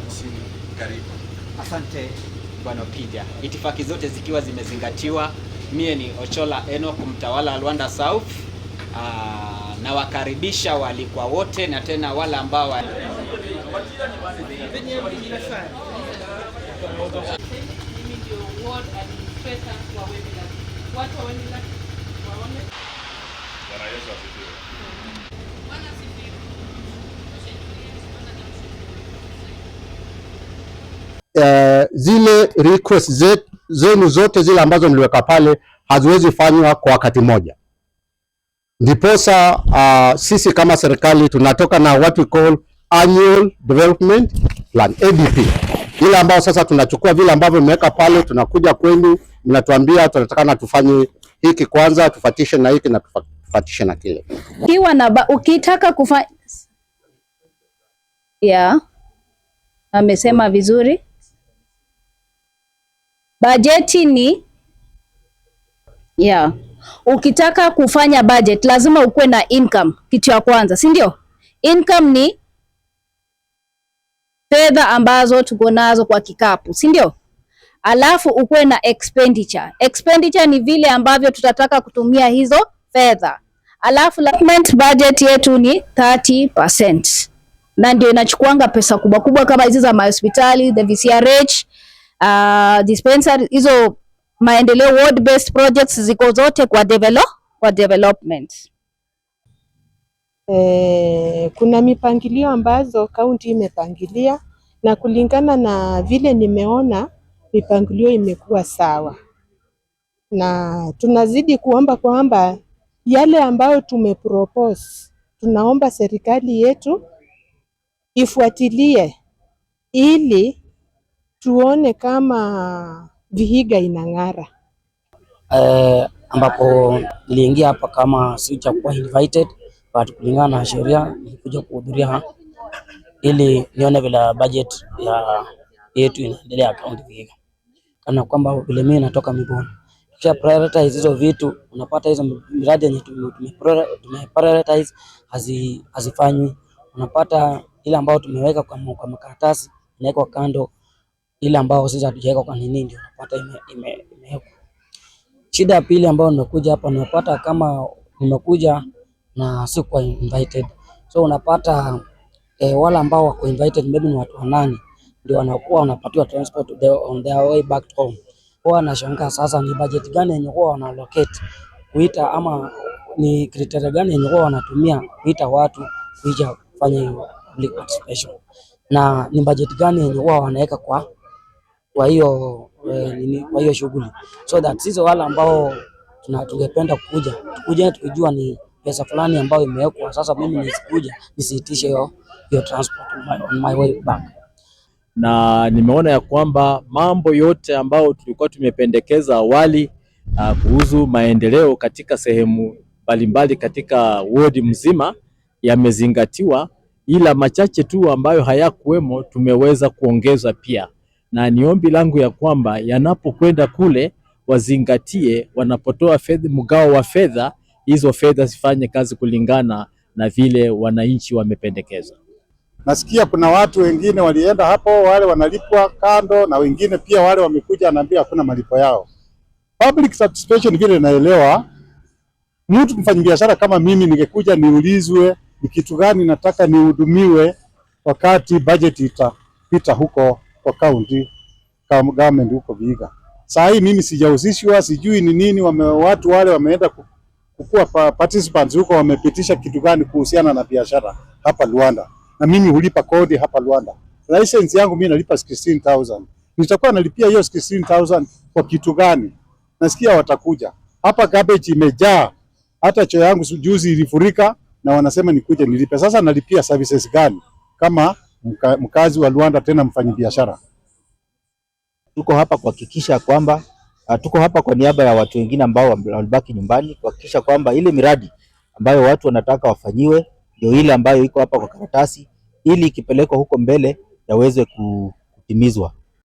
Kusini. Karibu. Asante Bwana Opija. Itifaki zote zikiwa zimezingatiwa, mie ni Ochola Enoch, mtawala wa Luanda South. Nawakaribisha walikwa wote na tena wale ambao wa... Mimi ndio ward administrator wa Wemilak. Watu wa Wemilak waone. Bwana Yesu asifiwe. Bwana asifiwe. Zile request zenu zote zile ambazo mliweka pale haziwezi fanywa kwa wakati mmoja. Ndiposa sisi kama serikali tunatoka na what we call Annual Development Plan, ADP, ile ambayo sasa tunachukua vile ambavyo mmeweka pale, tunakuja kwenu, mnatuambia tunatakana tufanye hiki kwanza, tufatishe na hiki na tufatishe na kile. Ukiwa na ukitaka kufanya, yeah, amesema vizuri. Bajeti ni, yeah. Ukitaka kufanya budget lazima ukuwe na income, kitu ya kwanza, si ndio? Income ni fedha ambazo tuko nazo kwa kikapu, si ndio? Alafu ukuwe na expenditure. Expenditure ni vile ambavyo tutataka kutumia hizo fedha. Alafu development budget yetu ni 30% na ndio inachukuanga pesa kubwa kubwa kama hizi za mahospitali, the VCRH, dispensary, hizo maendeleo ward based projects ziko zote kwa development. Kuna mipangilio ambazo kaunti imepangilia na kulingana na vile nimeona mipangilio imekuwa sawa, na tunazidi kuomba kwamba yale ambayo tumepropose, tunaomba serikali yetu ifuatilie ili tuone kama Vihiga inang'ara. Ambapo niliingia hapa kama sijakuwa invited, but kulingana na sheria nilikuja kuhudhuria ili nione vile budget ya yetu inaendelea kaunti Vihiga, kana kwamba vile mimi natoka Migoni, kisha prioritize hizo vitu, unapata hizo miradi yenye tume prioritize hazifanywi. Unapata ile ambayo tumeweka kwa makaratasi inawekwa kando, ile ambayo sisi hatujaweka kwa nini ndio unapata imewekwa. Shida ya pili ambayo nimekuja hapa, nimepata kama nimekuja na sikuwa invited, so unapata wale ambao wako invited maybe ni watu wanane ndio wanakuwa wanapatiwa transport on their way back home. Huwa nashangaa sasa ni budget gani yenye huwa wana allocate kuita ama ni criteria gani yenye huwa wanatumia kuita watu kuja kufanya hiyo public participation, na ni budget gani yenye huwa wanaweka kwa hiyo nini, kwa hiyo shughuli, so that sisi wale ambao tungependa kuja tukuje tukijua ni pesa fulani ambayo imewekwa. Sasa mimi nisikuja nisiitishe hiyo transport on my way back. Na nimeona ya kwamba mambo yote ambayo tulikuwa tumependekeza awali kuhusu maendeleo katika sehemu mbalimbali katika wodi mzima yamezingatiwa, ila machache tu ambayo hayakuwemo tumeweza kuongeza pia, na ni ombi langu ya kwamba yanapokwenda kule wazingatie, wanapotoa fedha, mgao wa fedha, hizo fedha zifanye kazi kulingana na vile wananchi wamependekeza. Nasikia kuna watu wengine walienda hapo, wale wanalipwa kando, na wengine pia wale wamekuja anaambia hakuna malipo yao. Public participation vile naelewa, mtu mfanyabiashara kama mimi ningekuja niulizwe ni kitu gani nataka nihudumiwe wakati budget itapita huko kwa county government huko Vihiga. Saa hii mimi sijahusishwa, sijui ni nini watu wale wameenda kukua participants huko wamepitisha kitu gani kuhusiana na biashara hapa Luanda, na mimi hulipa kodi hapa Luanda. License yangu mimi nalipa 16,000. Nitakuwa nalipia hiyo 16,000 kwa kitu gani? Nasikia watakuja hapa, garbage imejaa, hata choo yangu juzi ilifurika na wanasema nikuje nilipe. Sasa nalipia services gani kama mkazi wa Luanda tena mfanyabiashara? Tuko hapa kuhakikisha kwamba tuko hapa kwa niaba ya watu wengine ambao walibaki nyumbani kuhakikisha kwamba ile miradi ambayo watu wanataka wafanyiwe ndio ile ambayo iko hapa kwa karatasi, ili ikipelekwa huko mbele yaweze kutimizwa.